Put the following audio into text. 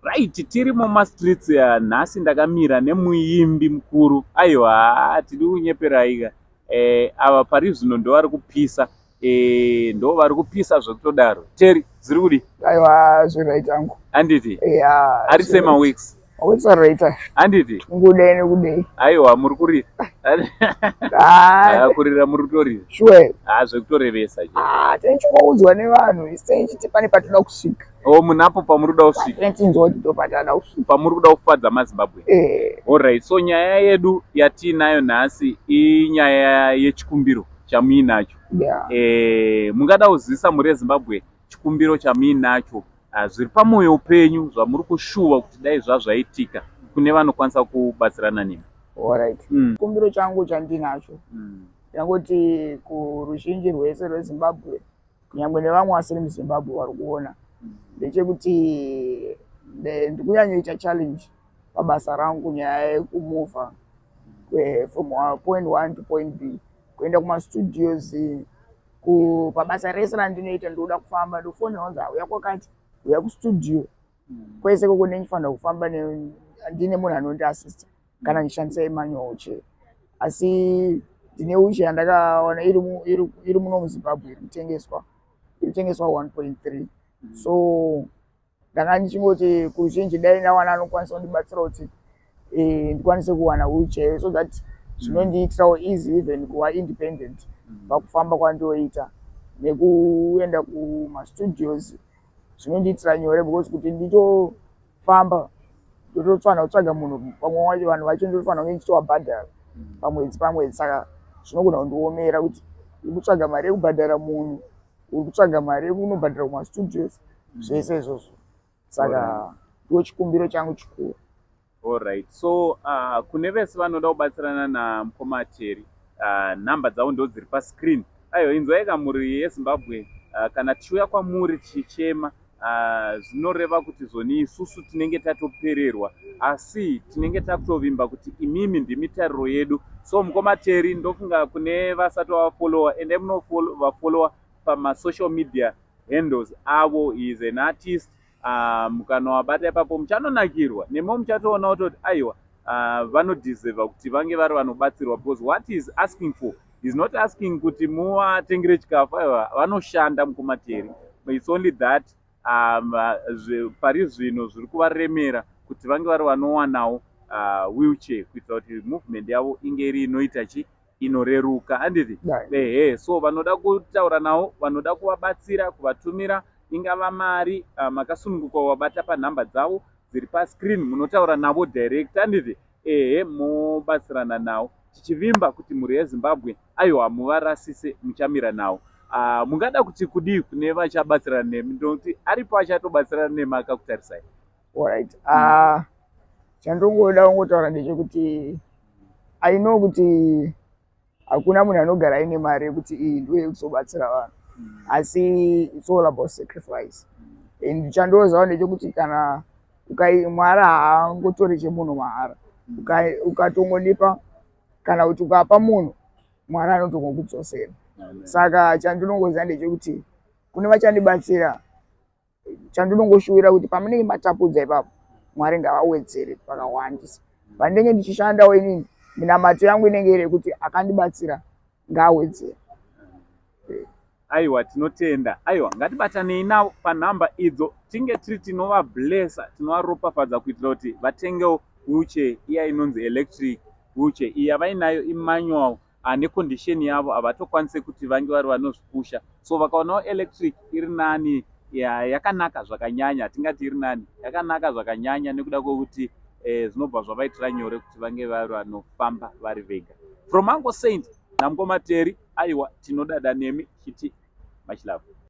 Right, tiri mumastreets. Nhasi ndakamira nemuimbi mukuru. Aiwa, tiri kunyeperaika. Ava pari zvino ndo vari kupisa, ndo vari kupisa zvekutodaro. Terry, zviri kudi? Aiwa, zviri right angu. Handiti? Ya. Ari semaweeks? Maweeks ari right. Handiti? Ngudei nekudei. Aiwa, muri kurira. Ah. Kurira muri kutorira. Sure. Ha, zvekutorevesa che. Ah, tichingoudzwa nevanhu isenchiti pane patinoda kusvika. O, munapo pamuri kuda kusvika. Tinochinzwa kuti ndo patada kusvika. Pamuri kuda kufadza maZimbabwe. Eh. Alright, so nyaya yedu yatiinayo nhasi inyaya yechikumbiro chamuinacho. Mungada kuzivisa mhuri yeZimbabwe chikumbiro chamuinacho, zviri pamwoyo penyu, zvamuri kushuva kuti dai zvazvaitika kune vanokwanisa kubatsirana nemi? Alright. Chikumbiro changu chandinacho, ndangoti kuruzhinji rwese rweZimbabwe, kunyangwe nevamwe vasiri muZimbabwe vari kuona, ndechekuti ndikunyanyoita challenge pabasa rangu, nyaya yekumuvha from point one to point B, kuenda kumastudios, pabasa rese randinoita. Ndoda kufamba, ndofonera kunzi auya kwakati, uya kustudio, kwese koko ndinofanira kufamba ndine munhu anondiasista kana ndichishandisa emanual chair. Asi ndine wheelchair yandakaona iri muno muZimbabwe, iri kutengeswa 1.3. So ndanga ndichingoti kuruzhinji, dai ndawana anokwanisa kundibatsira kuti ndikwanise kuwana wheelchair, so that zvinondiitirawo easy even kuva independent pakufamba kwandioita nekuenda kumastudios. Zvinondiitira nyore because kuti nditofamba ndotofanira kutsvaga munhu, pamwe wacho vanhu vacho ndotofanira kunge ndichitovabhadhara pamwedzi pamwedzi. Saka zvinogona kundiomera kuti uri kutsvaga mari yekubhadhara munhu, uri kutsvaga mari yekunobhadhara kumastudios, zvese izvozvo. Saka ndo chikumbiro changu chikuru. Alright, so kune vese vanoda kubatsirana namukoma Terry, nhamba dzavo ndo dziri pascreen. Aiwa, inzwai kamhuri yeZimbabwe, kana tichiuya kwamuri tichichema, zvinoreva kuti zvoni isusu tinenge tatopererwa, asi tinenge takutovimba kuti imimi ndimi tariro yedu. So mukoma Terry, ndofunga kune vasati vavafollowa, endai munovafollowa pamasocial media handles avo. He is an artist. Mukanovabata ipapo muchanonakirwa nemo, muchatoona kutoti aiwa, vanodeserva kuti vange vari vanobatsirwa, because what he is asking for is not asking kuti muvatengere chikafu. Aiwa, vanoshanda mukoma Terry. It's only that pari zvino zviri kuvaremera kuti vange vari vanowanawo wheelchair kuitira kuti movement yavo inge iri inoita chi inoreruka, handiti? Ehe, so vanoda kutaura navo, vanoda kuvabatsira, kuvatumira ingava mari, makasununguka kuvabata panhamba dzavo dziri pascreen. Munotaura navo direct, handiti? Ehe, mobatsirana navo, tichivimba kuti mhuri yeZimbabwe, aiwa, muvarasise, muchamira navo. Mungada kuti kudii kune vachabatsirana nemi? Ndokuti aripo achatobatsirana nemi akakutarisai. Alright, chandongoda kungotaura ndechekuti I know kuti hakuna munhu anogara aine mari yekuti iyi ndo yekuzobatsira vanhu, asi it's all about sacrifice. And chandoziva ndechekuti kana Mwari haangotori chemunhu mahara. Ukatongondipa kana kuti ukapa munhu, Mwari anotongokudzosera. Saka chandinongoziva ndechekuti kune vachandibatsira, chandinongoshuwira kuti pamunenge matapudza ipapo, Mwari ngavawedzere pakawandisa. Pandinenge ndichishandawo inini, minamato yangu inenge iri yekuti akandibatsira ngaawedzere. Aiwa, tinotenda. Aiwa, ngatibatanei navo panhamba idzo, tinge tiri tinovablessa, tinovaropafadza kuitira kuti vatengewo wheelchair iya inonzi electric wheelchair. Iyi yavainayo imanual, necondition yavo havatokwanisi kuti vange vari vanozvipusha. So vakaonawo electric iri nani, yakanaka zvakanyanya. Hatingati iri nani, yakanaka zvakanyanya, nekuda kwekuti zvinobva zvavaitira nyore kuti vange vari vanofamba vari vega. From Uncle Saint namukoma Terry, aiwa, tinodada nemi, chiti much love.